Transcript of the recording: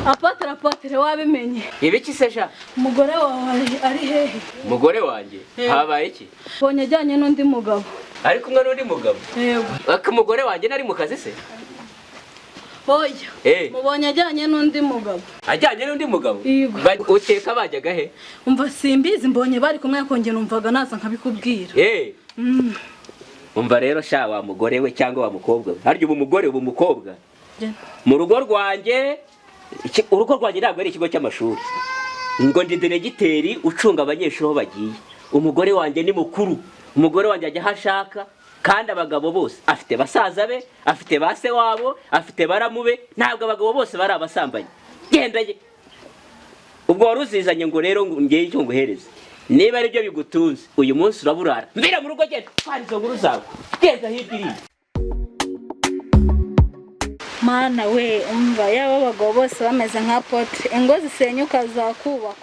Apôtre, apôtre, wabimenye? Ibiki se sha? Umugore wawe ari hehe? Umugore wanjye? Yego. Habaye iki? Mbonye ajyanye n'undi mugabo. Ari kumwe n'undi mugabo? Yego. Aka umugore wanjye nari mu kazi se? Oya. Eh. Mubonye ajyanye n'undi mugabo. Ajyanye n'undi mugabo? Yego. Ukeka bajyaga he? Umva, simbizi, mbonye bari kumwe, ariko numvaga naza nkabikubwira. Umva rero sha, wa mugore we cyangwa wa mukobwa we, harya ubu umugore, ubu umukobwa, mu rugo rwanjye, urugo rwanjye ntabwo ari ikigo cy'amashuri ngo ndi diregiteri ucunga abanyeshuri aho bagiye. Umugore wanjye ni mukuru, umugore wanjye ajya aho ashaka, kandi abagabo bose afite basaza be, afite ba se wabo, afite baramu be. Ntabwo abagabo bose bari abasambanyi. Genda ye. Ubwo wari uzizanye ngo rero ngo ngeye icyo nguhereze, niba ari byo bigutunze, uyu munsi uraburara. Mvira mu rugo, genda twara izo nkuru zawe, genda hirya iriya. Mana we, umva, yaba abagabo bose bameze nka apôtre, ingo zisenyuka zakubakwa.